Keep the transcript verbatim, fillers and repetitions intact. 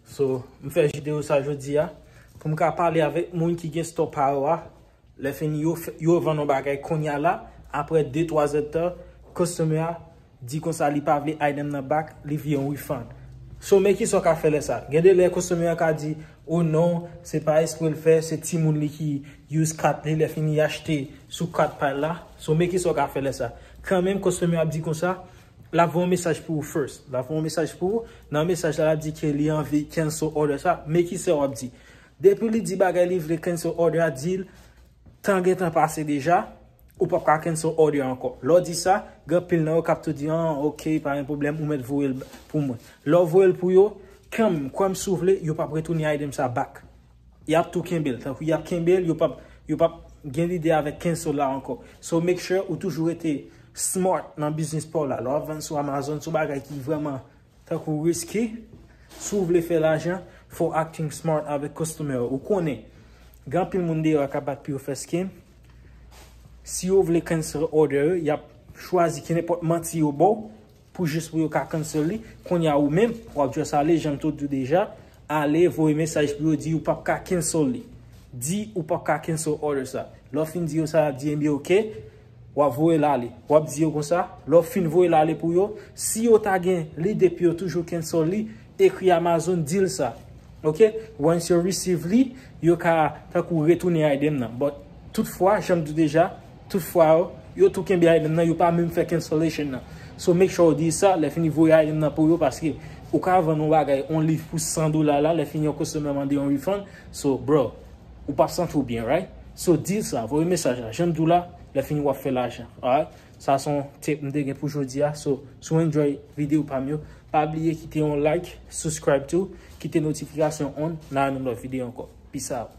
So, m fè videyo sa jodi a pou m ka pale avèk moun ki gen store pa yo a. Lè fini, yo, fè- yo vann yon bagay kounye a la, apre de twa zèdtan, customer a di konsa li pa vle item nan back, li vle yon refund. So, men kisa w ka fè lè sa? Gen de lè customer a ka di, oh non, se pa espre l fè, se timoun li ki use kat li, lè fini achte sou kat pa l la. So, men kisa w ka fè lè sa? Kanmenm, customer ap di konsa, l ap voye yon mesaj pou ou first. L ap voye yon mesaj pou ou. Nan mesaj la, l ap di ke li anvi cancel order sa. Men kisa w ap di? Depi li di bagay li vle cancel order a, di l, tan gentan pase deja, ou p ap ka cancel order ankò. Lè w di sa, gen anpil nan yo k ap tou di, ah, ok, pa gen pwoblèm, ou mèt voye l pou mwen. Lè w voye l pou yo, kanmenm, kwè m si w vle, yo p ap retounen item sa back. Y ap tou kenbe l. Tankou y ap kenbe l, yo p ap, yo p ap gen lide avèk cancel la ankò. So, make sure ou toujou rete smart nan biznis pa w la. Lè w ap vann sou Amazon, se yon bagay ki vrèman tankou risky. Si w vle fè lajan, fò w acting smart avèk customer yo. Ou konnen, gen anpil moun deyò a k ap bat pou yo fè scam. Si yo vle cancel order yo, y ap chwazi ki nenpòt manti yo ba w pou jis pou yo ka cancel li. Kounye a ou menm, w ap just ale, jan m te di w deja, ale voye mesaj pou yo, di ou p ap ka cancel li. Di ou p ap ka cancel order sa. Lè w fin di yo sa, y ap di, ebyen, ok, w ap voye l ale. W ap di yo konsa, lè w fin voye l ale pou yo, si yo ta gen lide pou yo toujou cancel li, ekri Amazon, di l sa. Ok? Once yo receive li, yo ka tankou retounen item nan. But toutfwa, jan m di w deja, toutfwa yo, yo tou kenbe item nan, yo pa menm fè cancellation nan. So make sure w di sa, lè fini voye item nan pou yo, paske ou ka vann yon bagay, yon liv pou san dola la, lè fini yon customer mande yon refund. So, bro, ou p ap santi w byen, right? So, di sa, voye mesaj la, jan m di w la, lè fini w ap fè lajan, alright? Sa se yon tip m te gen pou jodi a. So, si w enjoy videyo pa m yo, pa bliye kite yon like, subscribe tou, kite notifikasyon on, n a yon lòt videyo ankò. Peace out.